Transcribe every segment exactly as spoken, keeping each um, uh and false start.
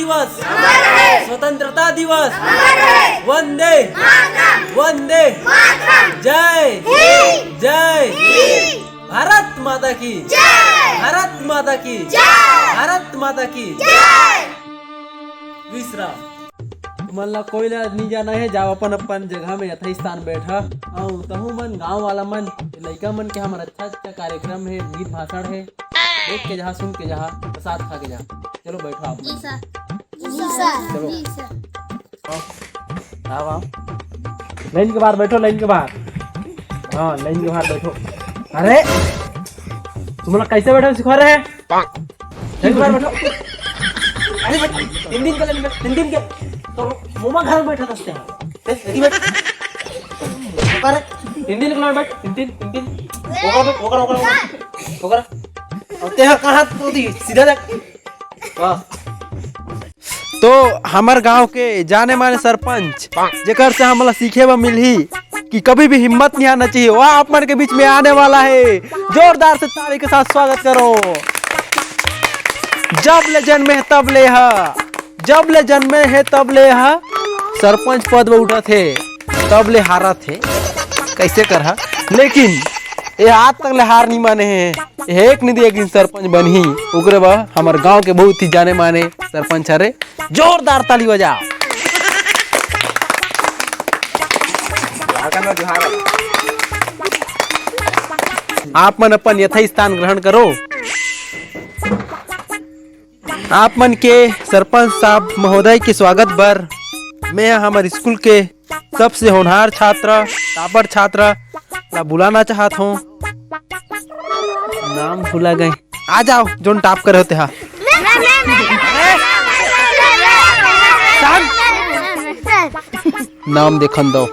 दिवस, स्वतंत्रता दिवस, वंदे, वंदे, जय, जय, भारत माता की, भारत माता की, भारत माता की। विश्राम। तुमन ला कोई ला नहीं जाना है, जाओ अपन अपन जगह में यथास्थान बैठा। अउ तहु मन गांव वाला मन, लइका मन के हमर अच्छा अच्छा कार्यक्रम है, गीत भाषण है, देख के जहाँ, सुन के जहाँ, प्रसाद खा के जहाँ। चलो बैठो आप मन। चलो। आओ, आओ। लाइन के बाहर बैठो, लाइन के बाहर। हाँ, लाइन के बाहर बैठो। अरे, तुम लोग कैसे बैठे हो, सिखा रहे हैं? लाइन के बाहर बैठो। अरे, बैठ, तीन दिन के, तीन दिन के, तो मोमा घर में बैठा था। अरे, तीन दिन के बैठ, तीन दिन, तीन दिन। होकर बैठ, होकर, होकर, होकर। होकर। और तेरा कहाँ तो दी, सीधा देख। वाह। तो हमर गांव के जाने माने सरपंच, जेकर से हमला सीखे बर मिलही कि कभी भी हिम्मत नहीं हारना चाहिए, वह आप मन के बीच में आने वाला है। जोरदार से ताली के साथ स्वागत करो। जब ले जन्मे है तब ले हा, जब ले जन्मे है तब ले हा सरपंच पद में उठत है, तब ले हारत है। कैसे करहा? लेकिन ये आज तक ले हार नहीं माने है। एक न एक दिन सरपंच बनही, ओकरे बर हमर गांव के बहुत ही जाने माने सरपंच हरे। जोरदार ताली बजाओ। आप मन अपन यथास्थान ग्रहण करो। आप मन के सरपंच साहब महोदय के स्वागत बर मैं हमर स्कूल के सबसे होनहार छात्र, टॉपर छात्र ला बुलाना चाहत हूँ। नाम भुला गए। आ जाओ, जोन टॉप करे होते हा। शांत। नाम देखन दो।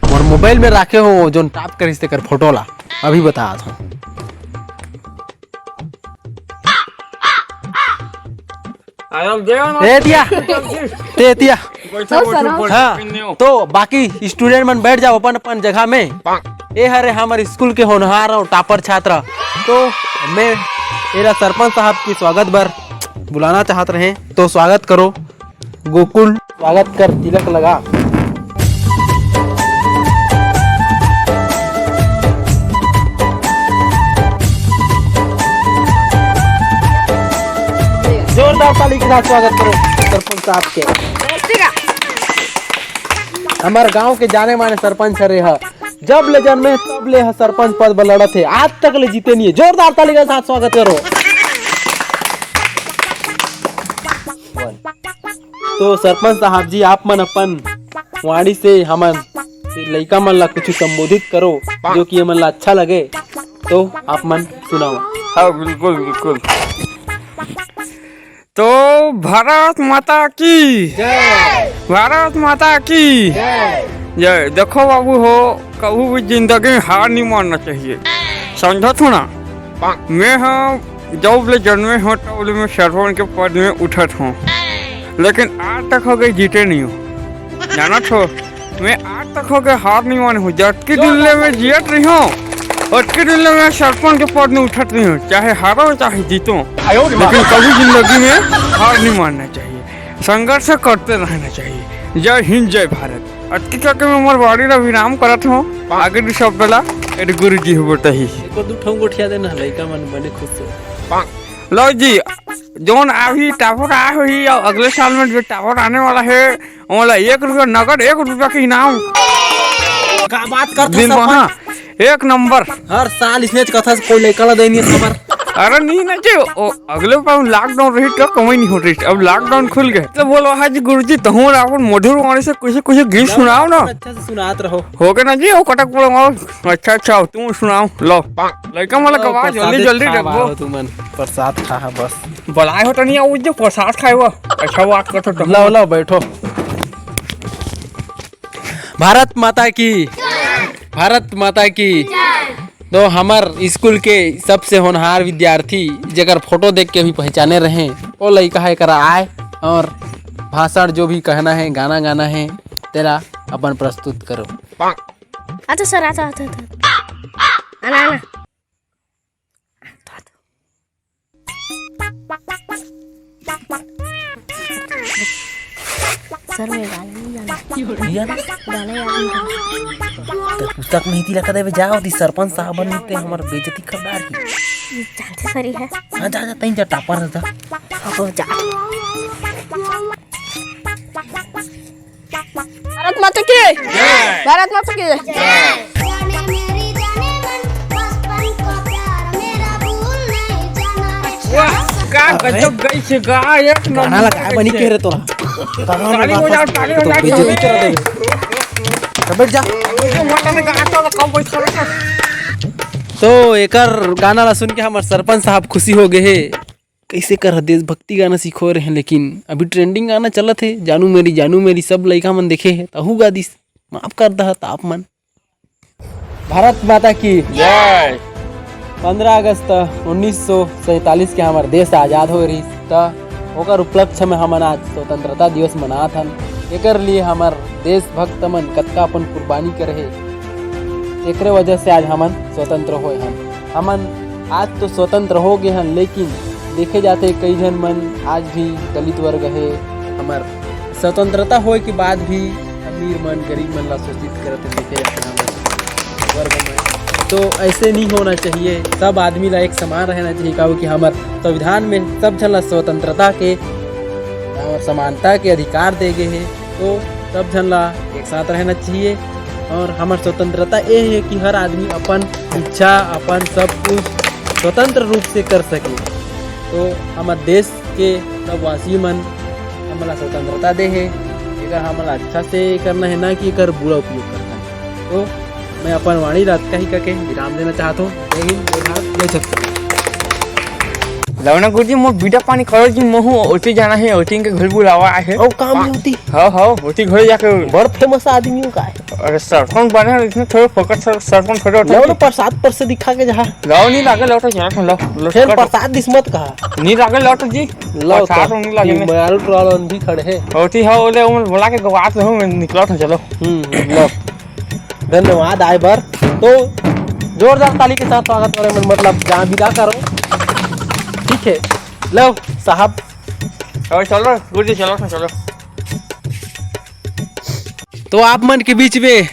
मोर मोबाइल में राखे हो जोन टॉप करिस तेकर फोटो ला। अभी बतात हूँ। ए दिया, ते दिया। हाँ, तो बाकी स्टूडेंट मन बैठ जाओ अपन अपन जगह में। ए हरे हमर स्कूल के होनहार और टॉपर छात्र। तो मैं एरा सरपंच साहब के स्वागत बर बुलाना चाहत रहे, तो स्वागत करो। गोकुल, स्वागत कर, तिलक लगा। जोरदार ताली के साथ स्वागत करो सरपंच साहब के। हमर गांव के जाने माने सरपंच हरे ह, जब ले जन्मे तब ले ह सरपंच पद बर लड़त हे, आज तक ले जीते नहीं है। जोरदार ताली के साथ स्वागत करो। तो सरपंच साहब जी, आप मन अपन वाणी से हमन लइका मन ला कुछ संबोधित करो, जो कि हमन ला अच्छा लगे, तो आप मन सुनाओ। हाँ, बिल्कुल, बिल्कुल। तो भारत माता की जय। भारत माता की जय। जय। देखो बाबू हो, कभू भी जिंदगी में हार नहीं मानना चाहिए, समझत हो ना? मैं ह जब ले जन्मे हो तब ले मैं सरपंच के पद में उठत हूँ, लेकिन आज तक हो गई जीते नहीं हो, जानत हो? मैं आज तक हो गए हार नहीं माने हूँ। जतकी दिन ले मैं जियत रही हूँ, ओतकी दिन ले मैं सरपंच के पद में उठत रही हूँ, चाहे हारो चाहे जीतो, लेकिन कभी जिंदगी में हार नहीं मानना चाहिए, संघर्ष करते रहना चाहिए। जय हिंद, जय भारत। अतकी करके मैं मोर वाणी ला विराम करत हूँ। आगे दू शब्द ला एदे गुरु जी हो बताही। एको दू ठो गोठिया देना, लइका मन बने खुश हो। लो जी, जोन अभी टॉपर आए होही और अगले साल में जो टॉपर आने वाला है, ओला एक रुपया नगद, एक रुपया के इनाम। का बात करत दिन सरपंच? हाँ, एक नंबर। हर साल इसने कथा से कोई लइका ला देनी खबर। अरे नहीं ना जी, ओ, अगले बार लॉकडाउन रही तो कमाई नहीं हो रही, अब लॉकडाउन खुल गए तो बोलो, हाँ जी गुरुजी, तहूँ अपन मधुर वाणी से कुछ कुछ गीत सुनाओ ना। अच्छा से सुनात रहो। हो गए ना जी, वो कटक बोलो। अच्छा अच्छा, तुम सुनाओ, लो। लइका मन ला ओ, गवा, जल्दी प्रसादे जल्दी खा रखबो। बाबा, तुमन प्रसाद खा हा बस। बलाए हो तो नहीं, वो जो प्रसाद खाए वो। अच्छा, बात कर तो लो, लो, बैठो। भारत माता की, भारत माता की। तो हमर स्कूल के सबसे होनहार विद्यार्थी, जेकर फोटो देख के भी पहचाने रहे, वो लइका है करा आए और भाषण जो भी कहना है, गाना गाना है, तेरा अपन प्रस्तुत करो। अच्छा सर, अच्छा, अच्छा, अच्छा। आना, आना। तो, तो। सर, मैं गाना नहीं जानता। नहीं जानता? गाना याद नहीं रहता। तो पुस्तक में हिती रखा देवे, जाओ दी सरपंच साहब बन ते हमर बेइज्जती करदार की। जानते सर ही है। हाँ, जा, जा, तहीं जा, टॉपर है, जा। हाँ, तो जा। भारत माता की। भारत माता की। जाने मेरी जाने मन, बचपन का प्यार मेरा भूल नहीं जाना रे। वाह, का गजब गई छे गा, एक गाना नंबर लगाए बनी के छे। कह रहे तोरा। ताली बजाओ, ताली बजाओ। तो बैठ जा। तो एकर गाना ला सुन के हमर सरपंच साहब खुशी हो गए हे। कैसे कर देशभक्ति गाना सीखो रहे हैं, लेकिन अभी ट्रेंडिंग गाना चलत हे, जानू मेरी जानू मेरी, सब लइका मन देखे हे, तहू गा दिस। माफ कर दह त आप मन। भारत माता की जय। पंद्रह अगस्त उन्नीस सौ सैंतालीस के हमर देश आजाद हो रही, त ओकर उपलक्ष्य में हमन आज स्वतंत्रता दिवस मनात हन। एकर लिए हमर देशभक्त मन कतका अपन कुर्बानी करे हे, एकरे वजह से आज हमन स्वतंत्र होए हन। हमन आज तो स्वतंत्र हो गए हन, लेकिन देखे जाते कई झन मन आज भी दलित वर्ग हे। हमर स्वतंत्रता होए के बाद भी अमीर मन गरीब मन ला शोषित करत हे, देखे जाते हमर वर्ग में। तो ऐसे नहीं होना चाहिए, सब आदमी ला एक समान रहना चाहिए, काबर कि हमर संविधान में सब झन ला स्वतंत्रता के और समानता के अधिकार दे गए हे। तो सब झन ला एक साथ रहना चाहिए और हमर स्वतंत्रता ये है कि हर आदमी अपन इच्छा, अपन सब कुछ स्वतंत्र रूप से कर सके। तो हमर देश के सब वासी मन हमन ला स्वतंत्रता दे हे, एकर हमन ला अच्छा से करना है, ना कि एकर बुरा उपयोग करना है। तो मैं अपन वाणी ला अतका ही कके विराम देना चाहत हूँ। जय हिंद, जय भारत, जय छत्तीसगढ़। लवना गुरुजी, मोर बीटा पानी करो जी, मोहू ओटी जाना है, ओटी के घर बुलावा आहे। ओ, काम में होती। हाँ, हाँ, ओटी घर जाके। बड़ फेमस आदमी हूँ का है? अरे, सरपंच बने हैं, इसमें थोड़े फोकस सर-, सरपंच थोड़े होते लाओ ना, हैं। प्रसाद पर से दिखा के जहाँ। लाओ, नहीं लागे, लाओ तो जरा, लाओ, लाओ, फिर लाओ। प्रसाद दिस मत कहा। नहीं लागे, लाओ तो जी। लाओ प्रसाद तो। नहीं लागे, नहीं। मयारू टोला वाला भी खड़े हैं। ओटी हाँ, बोले, वो बोला के गवात रहूँ, मैं निकला था, चलो। हम्म, लाओ। धन्यवाद आए बर। तो जोरदार ताली के साथ स्वागत करें, मन मतलब जहाँ विदा करो। ठीक है, लो साहब। अरे चलो, गुरुजी, चलो, चलो। तो आप मन के बीच में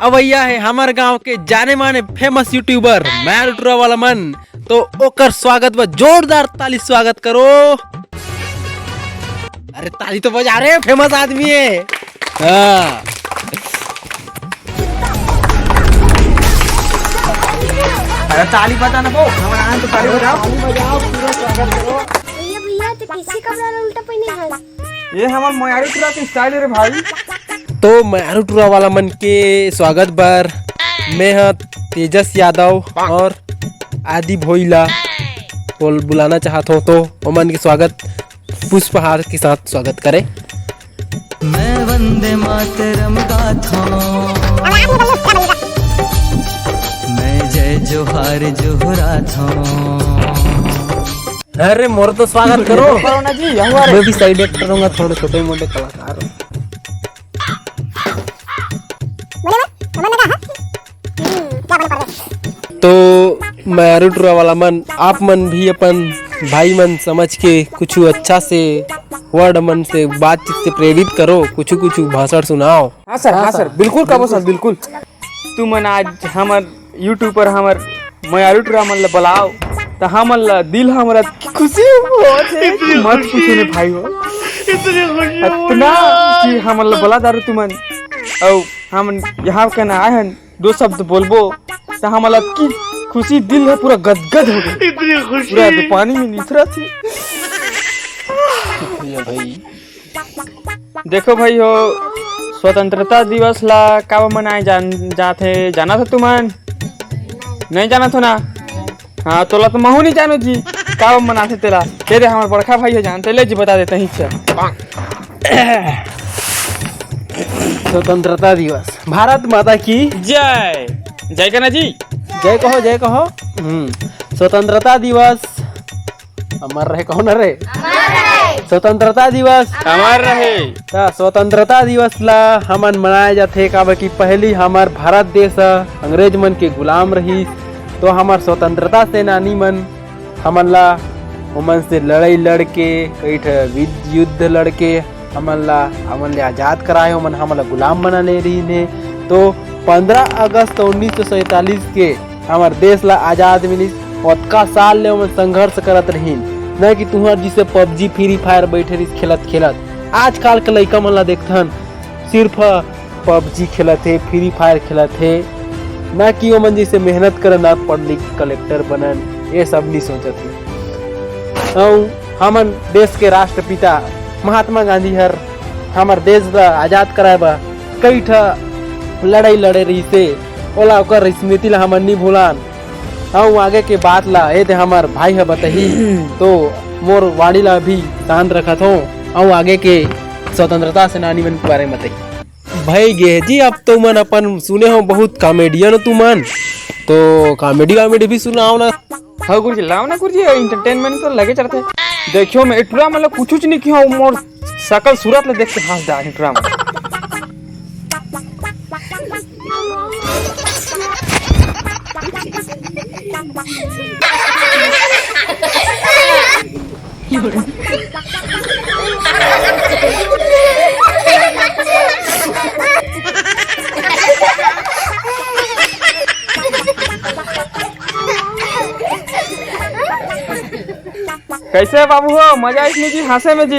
अवैया है हमर गांव के जाने माने फेमस यूट्यूबर मयारू टुरा वाला मन। तो ओकर स्वागत बर जोरदार ताली स्वागत करो। अरे ताली तो बजा रहे, फेमस आदमी है। हाँ। अरे ताली बजा ना वो, हमारा आनंद तो ताली बजाओ। भैया, भैया, तो कैसे कपड़ा उल्टा पहने हैं? ये हमार मयारू टुरा के स्टाइल है रे भाई। तो मयारू टुरा वाला मन के स्वागत बर मैं ह तेजस यादव और आदि भोईला बोल बुलाना चाहत हूँ, तो ओमन के स्वागत पुष्पहार के साथ स्वागत करें। मैं वंदे मातरम गाथों, मैं जय जोहार जोहराथों। अरे मोर तो स्वागत करो। करो ना जी, यहाँ मैं भी साइड एक्टर रहूंगा, थोड़े छोटे मोटे कलाकार। तो मयारू टुरा वाला मन, आप मन भी अपन भाई मन समझ के कुछ अच्छा से वर्ड मन से बातचीत से प्रेरित करो, कुछ कुछ भाषण सुनाओ। हाँ सर, हाँ हाँ सर, सर। बिल्कुल कबो सर, बिल्कुल। तुमन आज हमर YouTube पर हमर मयारू टुरा मन ल बुलाओ, त हमन ल दिल हमर खुशी होत हे। इतनी मत खुशी। पूछो ने भाई हो। इतनी खुशी हो इतना ना। कि हमन ल बुला दारू तुमन। अउ हम यहाँ कन आए हन, दो शब्द बोलबो, त हमन ल की खुशी, दिल ह पूरा गदगद हो गए। इतनी खुशी। पूरा तो पानी में निथरत हे। ये भाई। देखो भाई हो, स्वतंत्रता दिवस ला काबर मनाए जान-, जाथे, जानत हो तुमन? नहीं जानत हो ना? हाँ, तोला तो महू नहीं जानो जी, काबर मनाथे तेला। तेरे हमर बड़का भाई हो, जानते ले जी, बता देते ही। चल। स्वतंत्रता दिवस, भारत माता की जय। जय करना जी। जय कहो, जय कहो। हम्म, स्वतंत्रता दिवस अमर रहे, कहो ना रे? अमर रहे। स्वतंत्रता दिवस। अमर रहे। त स्वतंत्रता दिवस ला हमन मनाए जाथे, काबर कि पहली हमर भारत देश ह अंग्रेज मन के गुलाम रहिस, तो हमर स्वतंत्रता सेनानी मन हमन ला ओमन से लड़ाई लड़ के, कई ठा विद-, युद्ध लड़ के हमन ला, हमन ले आजाद कराए, ओमन हमन ला गुलाम बना ले रहिन हे। तो पंद्रह अगस्त उन्नीस सौ सैंतालीस के हमर देश ला आजाद मिलिस। ओतका साल ले ओमन संघर्ष करत रहिन, न कि तुहर जिसे पबजी, फ्री फायर बैठे रहिस खेलत खेलत। आजकाल के लइका मन ला देखथन, सिर्फ पबजी खेलत हे, फ्री फायर खेलत हे, न कि ओमन जइसे मेहनत करन अउ पढ़ लिख कलेक्टर बनन, ये सब नहीं सोचत हे। अउ हमन देश के राष्ट्रपिता महात्मा गांधी हर हमर देश ला आजाद कराए बर कई ठा लड़ाई लड़े रहिसे, ओला ओकर स्मृति ला हमन नहीं भूलान। अउ आगे के बात ला ए दे हमर भाई ह बताही, तो मोर वाणी ला भी शांत रखत हो। अउ आगे के स्वतंत्रता सेनानी मन के बारे में बताही। भई गे जी, अब तो मन अपन सुने हो बहुत कॉमेडियन हो तुमन, तो कॉमेडी वॉमेडी भी सुनाओ ना। हाँ गुरुजी, लाओ ना गुरुजी, एंटरटेनमेंट तो लगे चलते। देखियो मैं ए टुरा मतलब कुछ नहीं किया, मोर सकल सूरत ले देख के हंस जा ए टुरा मन। कैसे बाबू हो, मजा आइस नहीं जी हंसे में जी?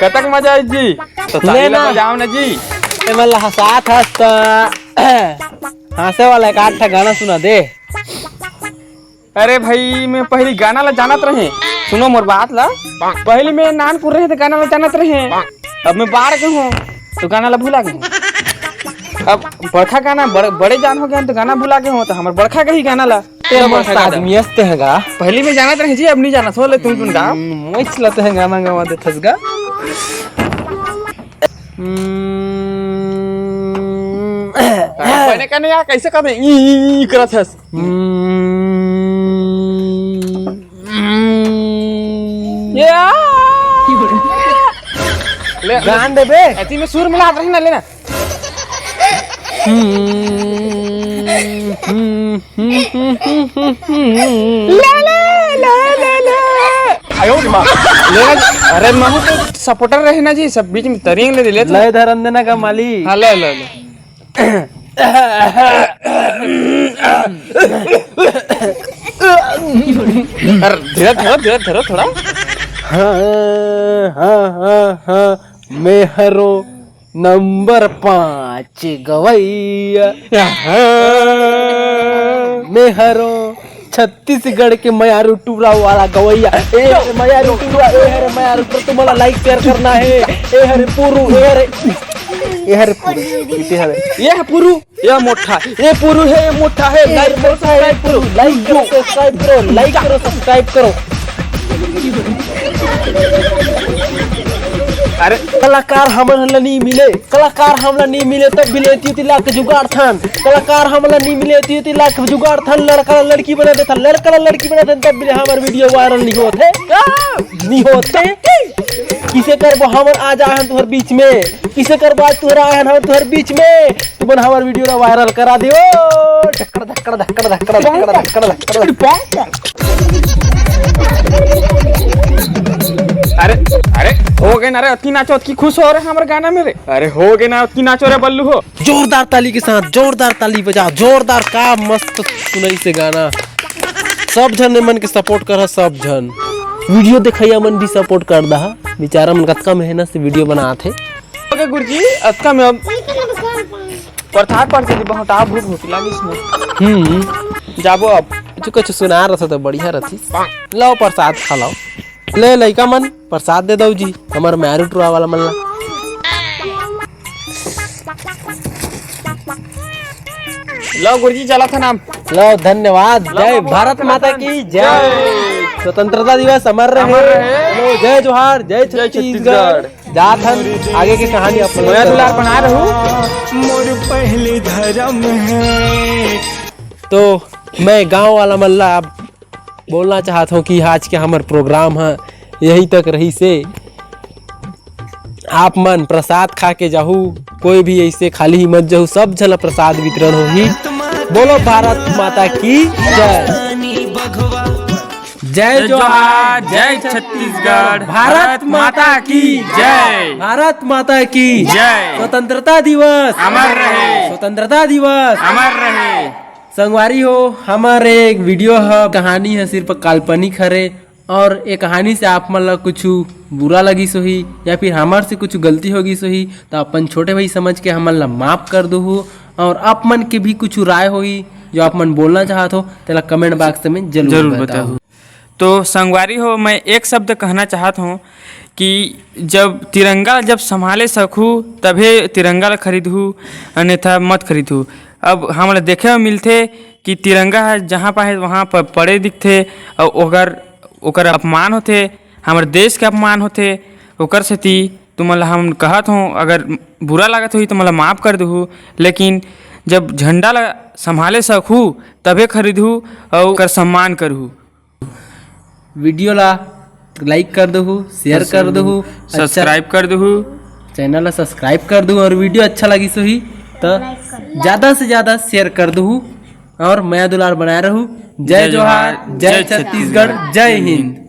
कतक मजा आइस जी? तो ताली ले ना। बजाओ ना जी। ए, मतलब हंसात हंस त हंसे वाला एक आध ठा गाना सुना दे। अरे भाई, मैं पहली गाना ला जानत रहे। सुनो मोर बात ला। पहली मैं नानपुर रहे तो गाना ला जानत रहे। अब मैं बाढ़ के हूँ तो गाना ला भुला गए। अब बड़खा गाना, बड़-, बड़े जान हो गए तो गाना भुला गए हो, तो हमार बड़खा के ही गाना ला। ते तेरा मस्त बड़खा गाना। आदमी हस ते हगा। पहली मैं जानत रहे जी, अब नहीं जाना। सो ले तुम तुम गाओ। हम्म, मोइच ला ते गाना गवा देथस गा। हम्म। पहले का नहीं यार, कैसे कहते? ई, ई, ई करत हस। हम्म। या। ले, गान देबे। अति में सुर मिला रही ना, लेना। ले, ले, ले, ले, ले। आयो रे माँ। लेना, अरे महू तो सपोर्टर रहे ना जी, सब बीच में तरिंग ले ले तो। लय धरन देना का माली। हाँ, ले, ले, ले। अरे, धीरे धरो, धीरे धरो थोड़ा। हाँ, हाँ, हाँ, हाँ, मैं हरो नंबर पाँच गवैया। हाँ। मैं हरो छत्तीसगढ़ के मयारू टूरा वाला गवैया। ए हरे मयारू टूरा, ए हरे मयारू टूरा, तुम्हारा लाइक शेयर करना है। ए हरे पुरू, ए हरे, ए हरे पुरू, इते हरे। ये है पुरू। ये मोटा, ये पुरू है, ये मोटा है। लाइक करो, सब्सक्राइब करो, लाइक करो, सब्सक्राइब करो, लाइक करो, सब्सक्राइब करो। अरे कलाकार हमन ला नहीं मिले, कलाकार हमला नहीं मिले, तब भी लेती होती लाख जुगाड़ थान। कलाकार हमला नहीं मिले, ती होती लाख जुगाड़ थान। लड़का ला लड़की बना देता, लड़का ला लड़की बना देता, तब भी हमार वीडियो वायरल नहीं होते, नहीं होते। किसे करबो हमन आज आए हन तुहर बीच में, किसे करबो आज तुहर आए हन हमन तुहर बीच में। तुमन हमर वीडियो ला वायरल करा दियो। धक्कड़, धक्कड़, धक्कड़, धक्कड़, धक्कड़, धक्कड़, धक्कड़। अरे, अरे, हो गए ना रे, अतकी नाचो, अतकी खुश हो रहे हमर गाना में रे। अरे, हो गए ना, अतकी नाचो रे बल्लू हो। जोरदार ताली के साथ, जोरदार ताली बजा, जोरदार, का मस्त सुनाई से गाना। सब झन ए मन के सपोर्ट कर, सब झन वीडियो देखैया मन भी सपोर्ट कर दहा। बेचारा मन कतका मेहनत से वीडियो बनात हे। ओके गुरुजी, अतका में अब प्रसाद पाठ से बहुत आप भूख होती लागिस ना। हम्म। जाबो अब। जो कुछ सुना रहा था तो बढ़िया रहती। लाओ प्रसाद खा लाओ। ले लइका मन, प्रसाद दे दो जी, हमर मैरू टुरा वाला मन ला। लो गुरुजी, चला था नाम। लो, धन्यवाद। लो जय बाबू, भारत माता की जय। जय। स्वतंत्रता दिवस अमर रहे। अमर रहे। लो, जय जोहार, जय जय छत्तीसगढ़। छत्तीसगढ़। जात हन, आगे की कहानी आप लोग मोया दुलार बना रहू। मोर पहली धर्म है। तो मैं गांव वाला मन ला अब बोलना चाहत हूँ कि आज के हमर प्रोग्राम ह यहीं तक रही से। आप मन प्रसाद खा के जाहू, कोई भी ऐसे खाली ही मत जाहू, सब झन ला प्रसाद वितरण होही। बोलो भारत माता की जय। जय जोहार, जय छत्तीसगढ़, भारत माता की जय। भारत माता की जय। स्वतंत्रता दिवस अमर रहे। स्वतंत्रता दिवस अमर रहे। संगवारी हो, हमर एक वीडियो ह, कहानी ह सिर्फ काल्पनिक हरे, और ये कहानी से आप मन ला कुछ बुरा लगिस होही या फिर हमर से कुछ गलती हो गिस होही, तो अपन छोटे भाई समझ के हमन ला माफ कर दुहू। और आप मन के भी कुछ राय होही जो आप मन बोलना चाहत हो, तेला कमेंट बॉक्स में जरूर जरूर बताओ। बताओ। तो संगवारी हो, मैं एक शब्द कहना चाहत हूँ कि जब तिरंगा जब संभाले सकहू, तभे तिरंगा ला खरीदहू, अन्यथा मत खरीदहू। अब हमला देखे में मिलथे कि तिरंगा ह जहाँ पाए वहाँ पर पड़े दिखथे, और ओकर ओकर अपमान होथे, हमर देश के अपमान होथे। ओकर सेती तुमन ला हम कहत हों, अगर बुरा लागत होही तो मोला माफ कर दुहू, लेकिन जब झंडा ला संभाले सकहू, तभे खरीदहू और ओकर सम्मान करहू। वीडियो ला लाइक कर दुहू, शेयर कर दुहू, अच्छा, सब्सक्राइब कर दुहू। चैनल ला सब्सक्राइब कर दुहू और वीडियो अच्छा लगिस होही तो ज़्यादा से ज़्यादा शेयर कर दुहू और मया दुलार बनाए रहू। जय जय जोहार, जोहार, जय जय छत्तीसगढ़, छत्तीसगढ़, जय जय हिंद। हिंद।